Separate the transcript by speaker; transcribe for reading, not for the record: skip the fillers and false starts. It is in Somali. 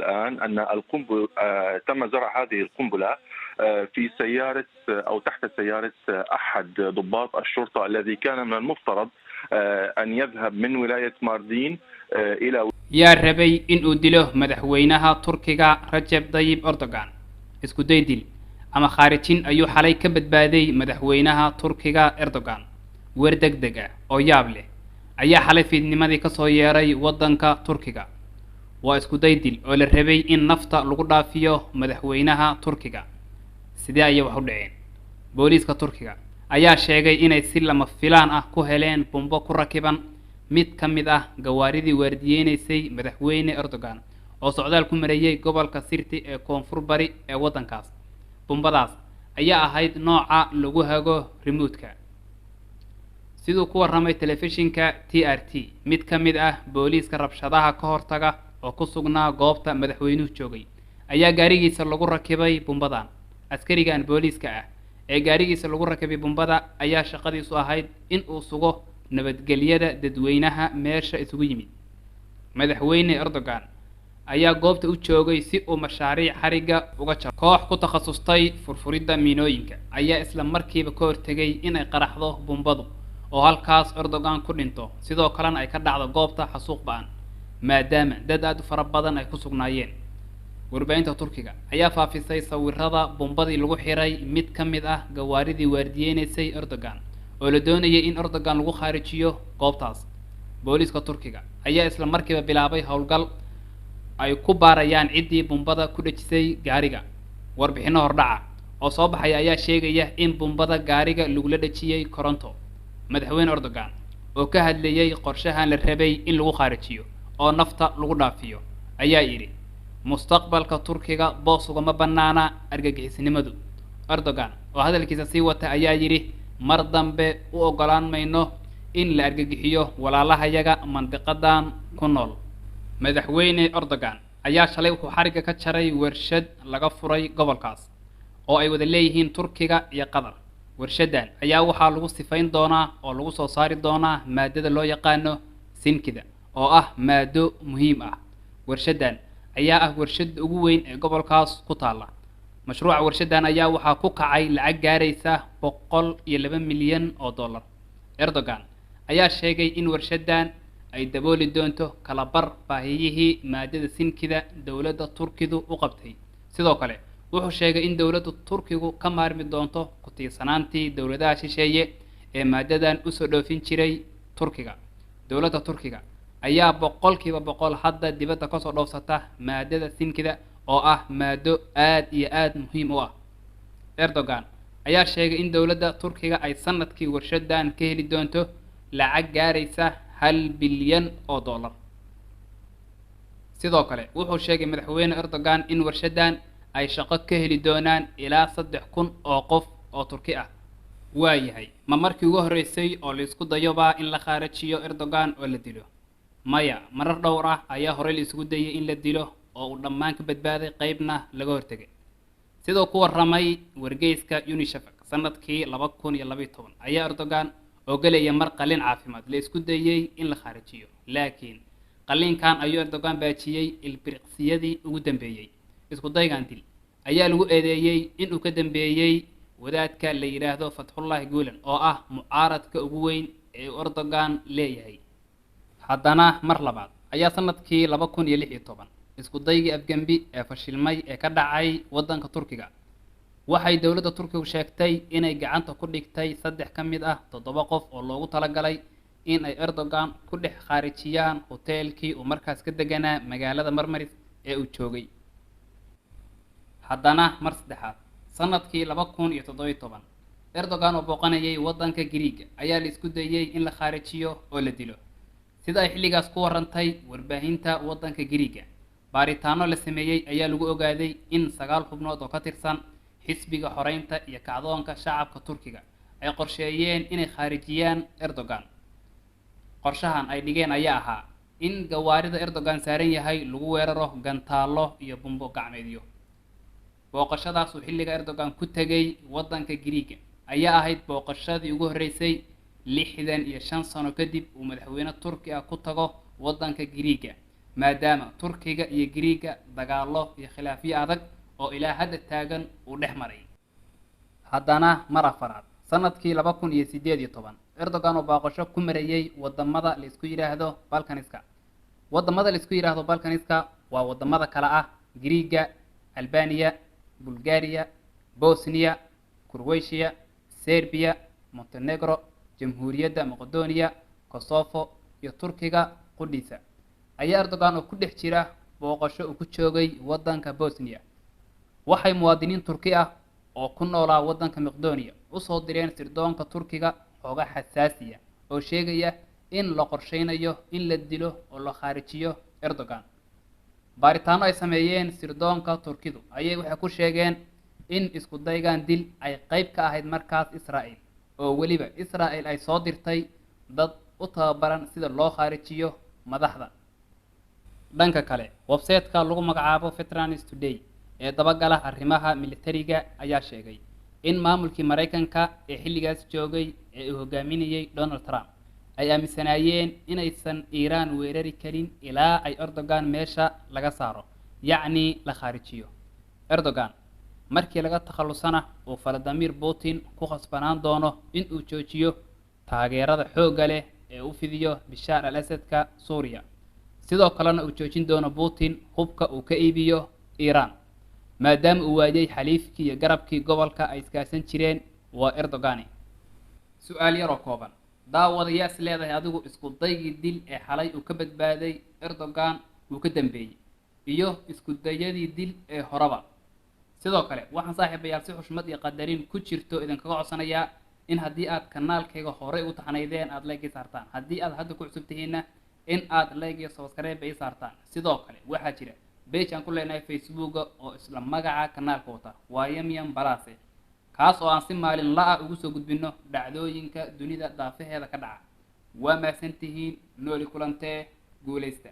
Speaker 1: الآن أن القنبلة تم زرع هذه القنبلة في سيارة أو تحت سيارة أحد ضباط الشرطة الذي كان من المفترض أن يذهب من ولاية ماردين إلى
Speaker 2: Yaa rabay in uu dilo madaxweynaha Turkiga Rajeb Dayib Erdogan? Isku day dil ama khaarijin ayuu xalay ka badbaaday madaxweynaha Turkiga Erdogan. Weer deg deg ah oo yaab leh ayaa xalay fiidnimadii kasoo yeeray waddanka Turkiga. Waa isku day dil oo la rabay in nafta lagu dhaafiyo madaxweynaha Turkiga. Sidee ayay wax u dhaceen? Booliiska Turkiga ayaa sheegay inay si lama filaan ah ku heleen bumbo ku rakiban mid ka mid ah gawaaridii waardiyeynaysay madaxweyne Erdogan oo socdaal ku mareeyay gobolka Sirti ee koonfur bari ee waddankaas. Bumbadaas ayaa ahayd nooca lagu hago remote-ka. Siduu ku warramay telefishinka TRT, mid ka mid ah booliiska rabshadaha ka hortaga oo ku sugnaa goobta madaxweynuhu joogay ayaa gaarigiisa lagu rakibay bumbadan. Askarigan booliiska ah ee gaarigiisa lagu rakibay bumbada ayaa shaqadiisu ahayd in uu sugo nabadgelyada dadweynaha meesha isugu yimid. Madaxweyne Erdogan ayaa goobta u joogay si uu mashaariic xarigga uga jaro. Koox ku takhasustay furfuridda miinooyinka ayaa isla markiiba ka hortegay inay qaraxdo bumbadu oo halkaas Erdogan ku dhinto, sidoo kalena ay ka dhacdo goobta xasuuq ba'an, maadaama dad aada u fara badan ay ku sugnaayeen. Warbaahinta Turkiga ayaa faafisay sawirada bumbadii lagu xiray mid ka mid ah gawaaridii waardiyeynaysay Erdogan oo la doonayay in Erdogan lagu khaarijiyo goobtaas. Booliiska Turkiga ayaa isla markiiba bilaabay howlgal ay ku baarayaan ciddii bumbada ku dhejisay gaariga. Warbixino hordhaca oo soo baxaya ayaa sheegaya in bumbada gaariga lagula dhejiyey koronto. Madaxweyne Erdogan oo ka hadlayay qorshahan la rabay in lagu khaarijiyo oo nafta lagu dhaafiyo ayaa yidhi: "Mustaqbalka Turkiga boos ugama bannaana argagixisnimadu." Erdogan oo hadalkiisa sii wata ayaa yidhi: "Mar dambe u oggolaan mayno in la argagixiyo walaalahayaga mandiqadan ku nool." Madaxweyne Erdogan ayaa shalay wuxuu xarigga ka jaray warshad laga furay gobolkaas oo ay wada leeyihiin Turkiga iyo Qatar. Warshaddan ayaa waxaa lagu sifayn doonaa oo lagu soo saari doonaa maadada loo yaqaano sinkida oo ah maado muhiim ah. Warshaddan ayaa ah warshadda ugu weyn ee gobolkaas ku taalla. Mashruuca warshaddan ayaa waxaa ku kacay lacag gaaraysa 102 milyan oo dollar. Erdogan ayaa sheegay in warshaddan ay dabooli doonto kalabar baahiyihii maadada sinkida dowladda Turkidu u qabtay. Sidoo kale wuxuu sheegay in dowladda Turkigu ka maarmi doonto ku tiirsanaantii dowladaha shisheeye ee maadadan usoo dhoofin jiray Turkiga. Dowladda Turkiga ayaa 100% hadda dibadda kasoo dhoofsata maadada sinkida oo ah maado aad iyo aada muhiim u ah. Erdogan ayaa sheegay in dowladda Turkiga ay sanadkii warshadan ka heli doonto lacag gaaraysa 1 bilyan oo dollar. Sidoo kale wuxuu sheegay madaxweyne Erdogan in warshadan ay shaqo ka heli doonaan ilaa 3000 oo qof oo Turki ah. Waayahay, ma markii ugu horreysay oo laisku dayobaa in la khaarajiyo Erdogan oo la dilo? Maya, marar dhowr ah ayaa horey la isugu dayay in la dilo oo uu dhammaan ka badbaaday, qeybna laga hortegay. Sidoo ku warramay wargeyska Yeni Shafak, sanadkii 2012 ayaa Erdogan oo gelaya mar qalin caafimaad la isku dayey in la khaarijiyo, laakiin qalliinkan ayuu Erdogan baajiyey ilbiriqsiyadii ugu dambeeyey. Isku daygan dil ayaa lagu eedeeyey inuu ka dambeeyey wadaadka la yidhaahdo Fatxullaahi Guulan oo ah mucaaradka ugu weyn ee uu Erdogan leeyahay. Haddana mar labaad ayaa sanadkii 2016 isku daygii afgembi ee fashilmay ee ka dhacay waddanka Turkiga waxay dowladda Turkigu sheegtay inay gacanta ku dhigtay saddex ka mid ah toddoba qof oo loogu talagalay in ay Erdogan ku dhex khaarijiyaan hoteelkii uu markaas ka deganaa magaalada Marmaris ee uu joogay. Haddana mar saddexaad sanadkii 2017 Erdogan oo booqanayay waddanka Giriiga ayaa la isku dayey in la khaarijiyo oo la dilo, sida ay xilligaas ku warantay warbaahinta waddanka Giriiga. Baaritaano la sameeyey ayaa lagu ogaaday in sagaal xubnood oo ka tirsan xisbiga xoreynta iyo kacdoonka shacabka Turkiga ay qorsheeyeen inay khaarijiyaan Erdogan. Qorshahan ay dhigeen ayaa ahaa in gawaarida Erdogan saaran yahay lagu weeraro gantaallo iyo bumbo gacmeedyo. Booqashadaas uu xilliga Erdogan ku tegay waddanka Giriiga ayaa ahayd booqashadii ugu horreysay 65 sano kadib uu madaxweyne Turki ah ku tago waddanka Giriiga. maadaama Turkiga iyo Giriiga dagaallo iyo khilaafyo adag oo ilaa hadda taagan uu dhex maray. Haddana mar afaraad, sanadkii 2018, Erdogan oo baaqasho ku marayey wadamada la isku yidhaahdo Balkaniska. Wadamada la isku yidhaahdo Balkaniska waa wadamada kale ah Giriiga, Albaniya, Bulgaria, Bosniya, Croatia, Serbiya, Montenegro, Jamhuuriyadda Macedonia, Kosovo iyo Turkiga qudhiisa, ayaa Erdogan oo ku dhex jira booqasho uu ku joogay waddanka Bosniya, waxay muwaadiniin Turki ah oo ku noolaa waddanka Maqdonia usoo direen sirdoonka Turkiga xooga xasaasiya oo sheegaya in la qorsheynayo in la dilo oo la khaarijiyo Erdogan. Baaritaano ay sameeyeen sirdoonka Turkidu ayay waxay ku sheegeen in isku daygan dil ay qayb ka ahayd markaas Israa'el, oo weliba Israa'el ay soo dirtay dad u tababaran sida loo khaarijiyo madaxda. Dhanka kale, website-ka lagu magacaabo Veterans Today ee dabagala arrimaha militariga ayaa sheegay in maamulkii Maraykanka ee xilligaas joogay ee uu hogaaminayay Donald Trump ay aaminsanaayeen inaysan Iiraan weerari karin ilaa ay Erdogan meesha laga saaro, yacni la khaarijiyo Erdogan. Markii laga takhallusana, uu Valadimir Putin ku khasbanaan doono in uu joojiyo taageerada xoogga leh ee u fidiyo Bishaar al Asadka Suuriya, sidoo kalena uu joojin doono Putin hubka uu ka iibiyo Iiraan, maadaama uu waayey xaliifkii iyo garabkii gobolka ay iskaasan jireen, waa Erdogani. Su-aal yaroo kooban, daawada: yaa is leedahay adigu isku daygii dil ee xalay uu ka badbaaday Erdogan wuu ka dambeeyey, iyo isku dayadii dil ee horeba? Sidoo kale waxaan, saaxiibayaal, si xushmad iyo qadarin ku jirto idinkaga codsanayaa in haddii aad kanaalkayga horey u taxnaydeen aad like ii saartaan, haddii aad hadda ku cusub tihiinna in aad like iyo subscribe ii saartaan. Sidoo kale waxaa jira page aan ku leenahay Facebooka oo isla magaca kanaalka wata, waa Yamyam Balase, kaas oo aan si maalin la-ah ugu soo gudbino dhacdooyinka dunida daafaheeda ka dhaca. Waa mahadsantihiin, nooli kulantee, guulaysta.